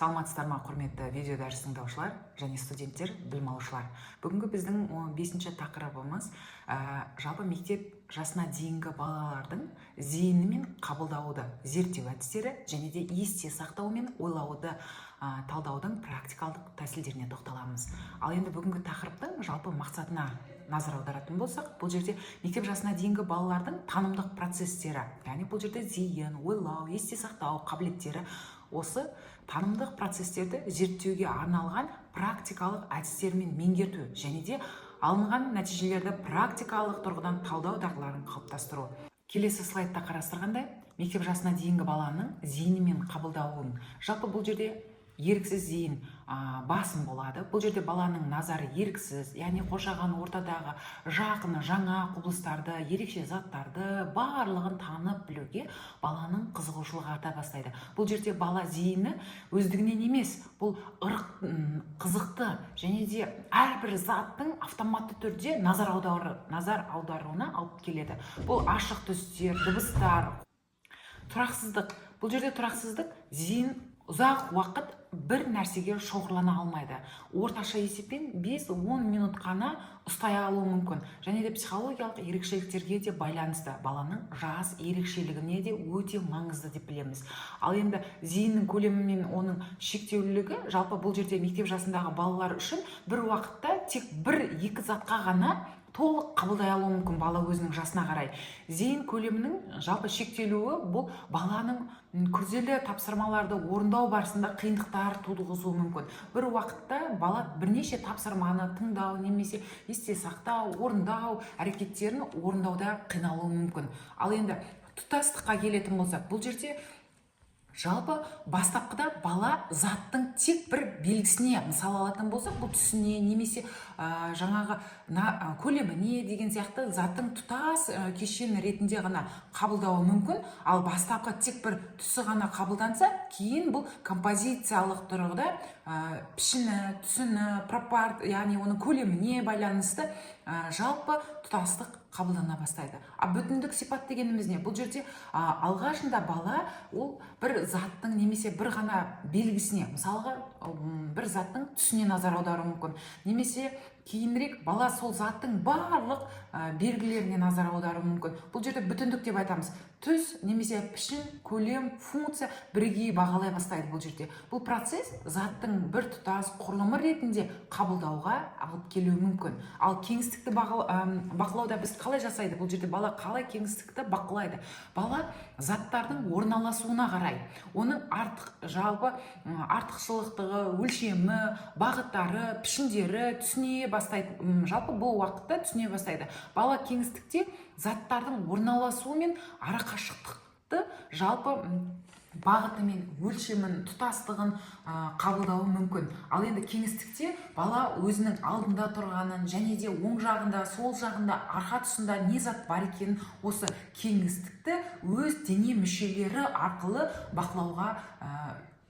Саламатсыздар ма, құрметті видео дәріс тыңдаушылар және студенттер, білім алушылар! Бүгінгі біздің бесінші тақырыбымыз жалпы мектеп жасына дейінгі балалардың зейіні мен қабылдауды зерттеу әдістері және де есте сақтау мен ойлауды талдаудың практикалық тәсілдеріне тоқталамыз. Ал енді бүгінгі тақырыптың жалпы мақсатына назар аударатын болсақ, бұл жерде мектеп жасына дейінгі балалардың танымдық процестері, яғни бұл жерде зейін, ойлау, есте сақтау қабілеттері, осы танымдық процестерді зерттеуге арналған практикалық әдістермен меңгерту және де алынған нәтижелерді практикалық тұрғыдан талдау дағдыларын қалыптастыру. Келесі слайдта қарастырғандай, мектеп жасына дейінгі баланың зейіні мен қабылдауын, жалпы бұл жерде еріксіз зейін басым болады. Бұл жерде баланың назары еріксіз, яғни қоршаған ортадағы жақын, жаңа құбылыстарды, ерекше заттарды барлығын танып білуге баланың қызығушылығы арта бастайды. Бұл жерде бала зейіні өздігінен емес, бұл ырық, қызықты және де әрбір заттың автоматты түрде назар аударуына алып келеді. Бұл ашық түстер, дыбыстар. Тұрақсыздық. Бұл жерде тұрақсыздық: зейін ұзақ уақыт бір нәрсеге шоғырлана алмайды, орташа есеппен 5-10 минут қана ұстай алуы мүмкін. Және де психологиялық ерекшеліктерге де байланысты, баланың жас ерекшелігіне де өте маңызды деп білеміз. Ал енді зейіннің көлемі мен оның шектеулілігі. Жалпы бұл жерде мектеп жасындағы балалар үшін бір уақытта тек бір екі затқа ғана толық қабылдай алуы мүмкін бала өзінің жасына қарай. Зейін көлемінің жалпы шектелуі бұл баланың күрделі тапсырмаларды орындау барысында қиындықтар туғызуы мүмкін. Бір уақытта бала бірнеше тапсырманы тыңдау немесе есте сақтау, орындау әрекеттерін орындауда қиналуы мүмкін. Ал енді тұтастыққа келетін болсақ, бұл жерде жалпы бастапқыда бала заттың тек бір белгісіне, мысал алатын болсақ, бұл түсіне немесе жаңағы көлеміне деген сияқты заттың тұтас кешен ретінде ғана қабылдауы мүмкін. Ал бастапқы тек бір түсі ғана қабылданса, кейін бұл композициялық тұрғыда пішіні, түсіні, яғни оның көлеміне байланысты жалпы тұтастық қабылдана бастайды. А бүтіндік сипат дегеніміз не? Бұл жерде алғашында бала ол бір заттың немесе бір ғана белгісіне, мысалға, бір заттың түсіне назар аударуы мүмкін немесе кейінірек бала сол заттың барлық белгілеріне назар аударуы мүмкін. Бұл жерде бүтіндік деп айтамыз: түс немесе пішін, көлем, функция бірегей бағалай бастайды. Бұл жерде бұл процесс заттың бір тұтас құрылымы ретінде қабылдауға алып келуі мүмкін. Ал кеңістікті бақылауда біз қалай жасайды? Бұл жерде бала қалай кеңістікті бақылайды? Бала заттардың орналасуына қарай оның артық, жалпы артықшылықтығы, өлшемі, бағыттары, пішіндері түсіне бастайды. Жалпы бұл уақытта түсіне бастайды. Бала кеңістікте заттардың орналасуы мен арақашықтықты, жалпы бағыты мен өлшемін, тұтастығын қабылдауы мүмкін. Ал енді кеңістікте бала өзінің алдында тұрғанын және де оң жағында, сол жағында, арқа тұсында не зат бар екенін, осы кеңістікті өз дене мүшелері арқылы бақылауға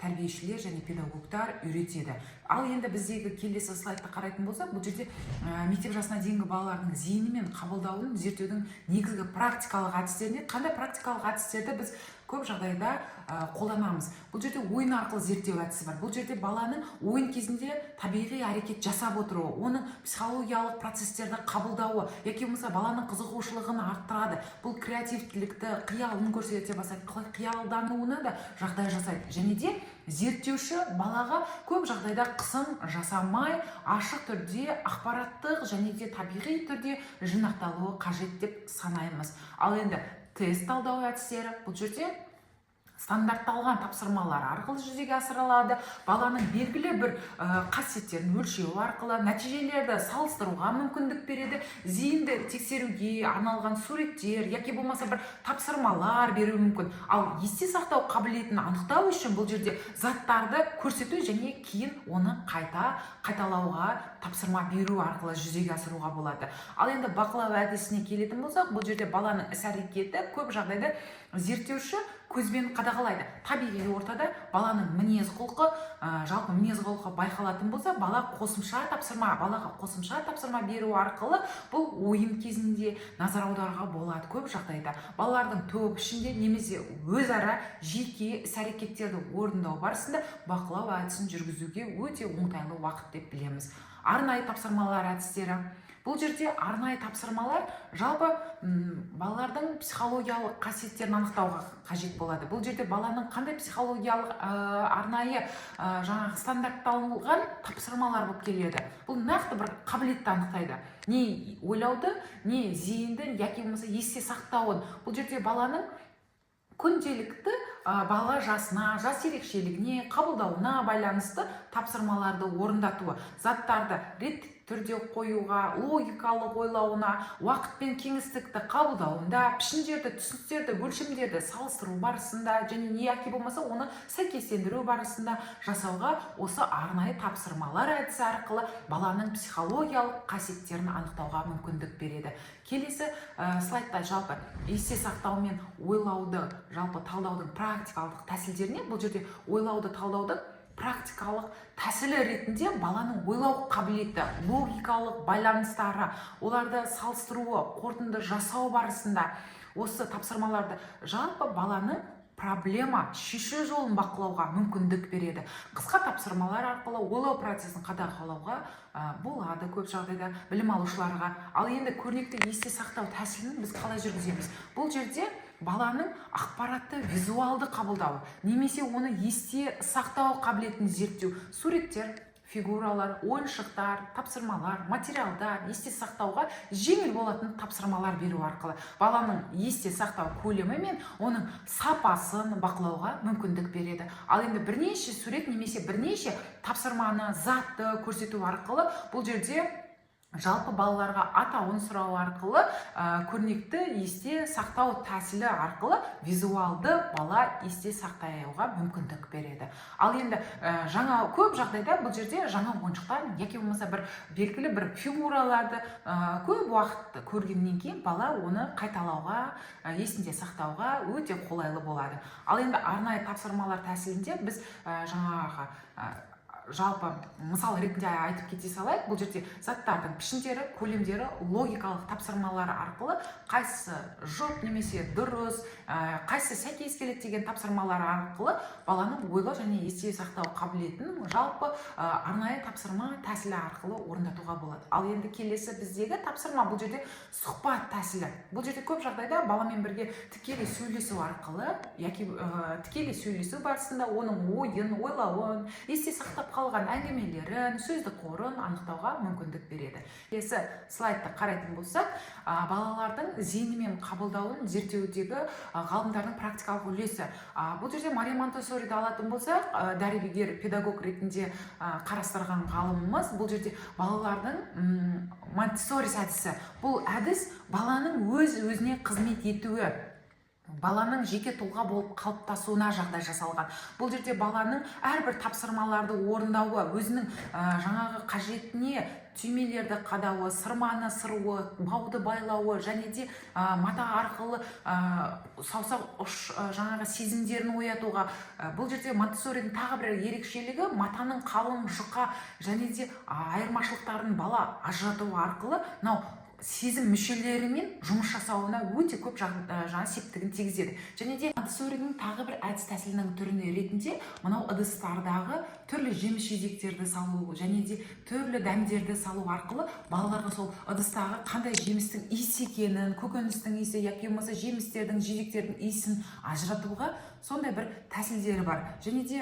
тәрбиешілер және педагогтар үйретеді. Ал енді біздегі келесі слайдты қарайтын болсақ, бұл жерде мектеп жасына дейінгі балалардың зейіні мен қабылдауын зерттеудің негізгі практикалық әдістеріне, қандай практикалық әдістерді біз көп жағдайда қолданамыз? Бұл жерде ойын арқылы зерттеу әдісі бар. Бұл жерде баланың ойын кезінде табиғи әрекет жасап отыруы, оның психологиялық процестерді қабылдауы яки болмаса баланың қызығушылығын арттырады. Бұл креативтілікті, қиялын көрсете бастайды, қиялдануына да жағдай жасайды. Және де зерттеуші балаға көп жағдайда қысым жасамай, ашық түрде, ақпараттық және де табиғи түрде жинақталуы қажет деп санаймыз. Ал енді тест талдау әдістері. Бұл жерде стандартталған тапсырмалар арқылы жүзеге асырылады. Баланың белгілі бір қасиеттерін өлшеу арқылы нәтижелерді салыстыруға мүмкіндік береді. Зейінді тексеруге арналған суреттер яки болмаса бір тапсырмалар беруі мүмкін. Ал есте сақтау қабілетін анықтау үшін бұл жерде заттарды көрсету және кейін оны қайта қайталауға тапсырма беру арқылы жүзеге асыруға болады. Ал енді бақылау әдісіне келетін болсақ, бұл жерде баланың іс әрекеті, көп жағдайда зерттеуші Көзбен қадағалайды. Табиғи ортада баланың мінез құлқы, жалпы мінез құлқы байқалатын болса, балаға қосымша тапсырма беру арқылы бұл ойын кезінде назар аударуға болады. Көп жағдайда балалардың топ ішінде немесе өзара жеке іс әрекеттерді орындау барысында бақылау әдісін жүргізуге өте оңтайлы уақыт деп білеміз. Арнайы тапсырмалар әдістері. Бұл жерде арнайы тапсырмалар жалпы балалардың психологиялық қасиеттерін анықтауға қажет болады. Бұл жерде баланың қандай психологиялық арнайы жаңағы стандартталған тапсырмалар болып келеді. Бұл нақты бір қабілетті анықтайды: не ойлауды, не зейінді, яки болмаса есте сақтауын. Бұл жерде баланың күнделікті бала жасына, жас ерекшелігіне, қабылдауына байланысты тапсырмаларды орындатуы, заттарды ретті түрде қоюға, логикалық ойлауына, уақыт пен кеңістікті қабылдауында, пішіндерді, түстерді, өлшемдерді салыстыру барысында және не яки болмаса оны сәйкестендіру барысында жасауға, осы арнайы тапсырмалар әдісі арқылы баланың психологиялық қасиеттерін анықтауға мүмкіндік береді. Келесі слайдта жалпы есте сақтау мен ойлауды жалпы талдаудың практикалық тәсілдеріне. Бұл жерде ойлауды талдаудың практикалық тәсілі ретінде баланың ойлау қабілеті, логикалық байланыстары, оларды салыстыруы, қорытынды жасау барысында осы тапсырмаларды жалпы баланың проблема шешу жолын бақылауға мүмкіндік береді. Қысқа тапсырмалар арқылы ойлау процесін қадағалауға болады көп жағдайда білім алушыларға. Ал енді көрнекті есте сақтау тәсілін біз қалай жүргіземіз? Бұл жерде баланың ақпаратты визуалды қабылдауы немесе оны есте сақтау қабілетін зерттеу, суреттер, фигуралар, ойыншықтар, тапсырмалар, материалдар, есте сақтауға жеңіл болатын тапсырмалар беру арқылы баланың есте сақтау көлемі мен оның сапасын бақылауға мүмкіндік береді. Ал енді бірнеше сурет немесе бірнеше тапсырманы, затты көрсету арқылы, бұл жерде жалпы балаларға атауын сұрау арқылы, көрнекті есте сақтау тәсілі арқылы визуалды бала есте сақтауға мүмкіндік береді. Ал енді жаңа, көп жағдайда бұл жерде жаңа ойыншықтар яки болмаса бір белгілі бір фигураларды көп уақыт көргеннен кейін бала оны қайталауға, есінде сақтауға өте қолайлы болады. Ал енді арнайы тапсырмалар тәсілінде біз жаңағы жалпы мысал ретінде айтып кете салайық. Бұл жерде заттардың пішіндері, көлемдері, логикалық тапсырмалары арқылы қайсысы жұп немесе дұрыс, қайсысы сәйкес келеді деген тапсырмалар арқылы баланың ойлау және есте сақтау қабілетін жалпы арнайы тапсырма тәсілі арқылы орындатуға болады. Ал енді келесі біздегі тапсырма, бұл жерде сұхбат тәсілі. Бұл жерде көп жағдайда баламен бірге тікелей сөйлесу арқылы яки тікелей сөйлесу барысында оның ойын, ойлауын, есте сақтап қалған әңгімелерін, сөздік қорын анықтауға мүмкіндік береді. Келесі слайдты қарайтын болсақ, балалардың зейіні мен қабылдауын зерттеудегі ғалымдардың практикалық үлесі. Бұл жерде Мария Монтессориді алатын болсақ, дәрігер педагог ретінде қарастырған ғалымымыз. Бұл жерде балалардың Монтессори әдісі. Бұл әдіс баланың өз өзіне қызмет етуі, баланың жеке тұлға болып қалыптасуына жағдай жасалған. Бұл жерде баланың әрбір тапсырмаларды орындауы, өзінің жаңағы қажетіне түймелерді қадауы, сырманы сыруы, бауды байлауы және де мата арқылы саусақ ұш жаңағы сезімдерін оятуға. Бұл жерде Монтессоридің тағы бір ерекшелігі: матаның қалың, жұқа және де айырмашылықтарын бала ажырату арқылы мынау сезім мүшелерімен жұмыс жасауына өте көп жаңа септігін тигізеді. Және де Монтессоридің тағы бір әдіс тәсілінің түріне ретінде мынау ыдыстардағы түрлі жеміс жидектерді салу және де түрлі дәмдерді салу арқылы балаларға сол ыдыстағы қандай жемістің иісі екенін, көкөністің иісі яки болмаса жемістердің, жидектердің иісін ажыратуға сондай бір тәсілдері бар. Және де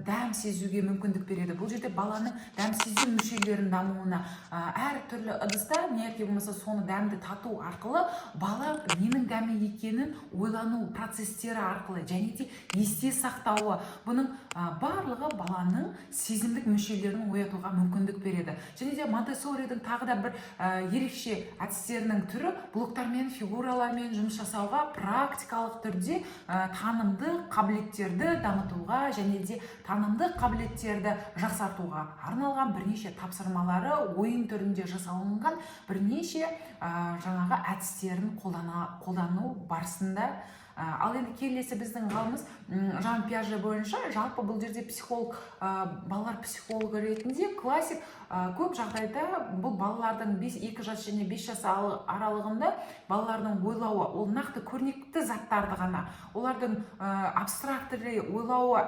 дәм сезуге мүмкіндік береді. Бұл жерде баланың дәм сезу мүшелерінің дамуына, әртүрлі ыдыста не яки болмаса соны дәмді тату арқылы бала ненің дәмі екенін ойлану процестері арқылы және де есте сақтауы, бұның барлығы баланың сезімдік мүшелерін оятуға мүмкіндік береді. Және де Монтессоридің тағы да бір ерекше әдістерінің түрі: блоктармен, фигуралармен жұмыс жасауға, практикалық түрде танымды қабілеттерді дамытуға және де танымдық қабілеттерді жақсартуға арналған бірнеше тапсырмалары, ойын түрінде жасалынған бірнеше жаңағы әдістерін қолдану барысында. Ал енді келесі біздің ғалымымыз Жан Пиаже бойынша, жалпы бұл жерде психолог, балалар психологы ретінде классик, көп жағдайда бұл балалардың 5, 2 жас және 5 жас аралығында балалардың ойлауы ол нақты көрнекті заттарды ғана, олардың абстрактілі ойлауы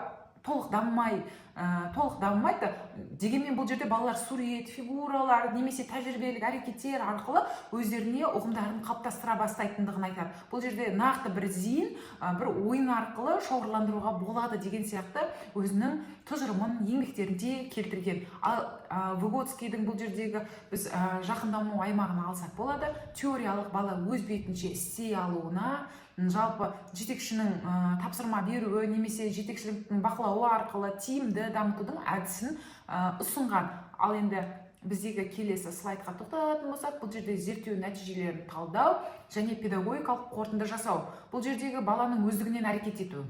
толық дамымайды. Дегенмен бұл жерде балалар сурет, фигуралар немесе тәжірибелік әрекеттер арқылы өздеріне ұғымдарын қалыптастыра бастайтындығын айтады. Бұл жерде нақты бір зейін, бір ойын арқылы шоғырландыруға болады деген сияқты өзінің тұжырымын еңбектерінде келтірген. Ал Выготскийдің бұл жердегі біз жақын даму аймағын алсақ болады. Теориялық бала өз бетінше істей алуына, жалпы жетекшінің тапсырма беруі немесе жетекшіліктің бақылауы арқылы тиімді дамытудың әдісін ұсынған. Ал енді біздегі келесі слайдқа тоқталатын болсақ, бұл жерде зерттеу нәтижелерін талдау және педагогикалық қорытынды жасау. Бұл жердегі баланың өздігінен әрекет етуі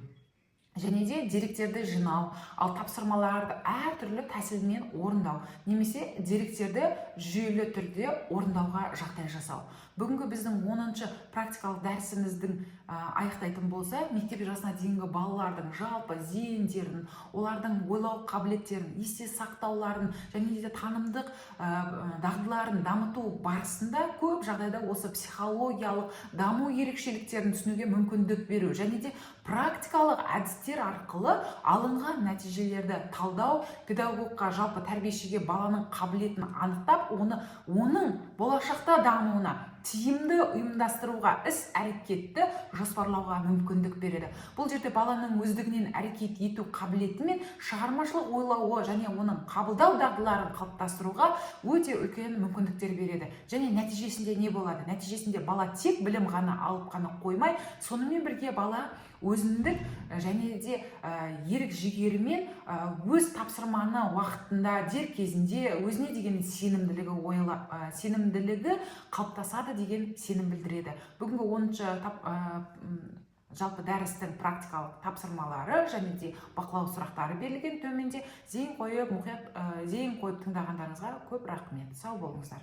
және де деректерді жинау, ал тапсырмаларды әртүрлі тәсілмен орындау немесе деректерді жүйелі түрде орындауға жағдай жасау. Бүгінгі біздің 10-шы практикалық дәрісіміздің аяқтайтын болса, мектеп жасына дейінгі балалардың жалпы зейіндерін, олардың ойлау қабілеттерін, есте сақтауларын және де танымдық дағдыларын дамыту барысында көп жағдайда осы психологиялық даму ерекшеліктерін түсінуге мүмкіндік беру және де практикалық әдістер арқылы алынған нәтижелерді талдау педагогқа, жалпы тәрбиешіге баланың қабілетін анықтап, оны оның болашақта дамуына тиімді ұйымдастыруға, іс әрекетті жоспарлауға мүмкіндік береді. Бұл жерде баланың өздігінен әрекет ету қабілеті мен шығармашылық ойлауы және оның қабылдау дағдыларын қалыптастыруға өте үлкен мүмкіндіктер береді. Және нәтижесінде не болады? Нәтижесінде бала тек білім ғана алып қана қоймай, сонымен бірге бала өзіндік және де ерік жігерімен өз тапсырманы уақытында, дер кезінде өзіне деген сенімділігі қалыптасады деген сенім білдіреді. Бүгінгі 10-шы жалпы дәрістің практикалық тапсырмалары және де бақылау сұрақтары берілген төменде. Зейін қойып, мұқият зейін қойып тыңдағандарыңызға көп рахмет. Сау болыңыздар.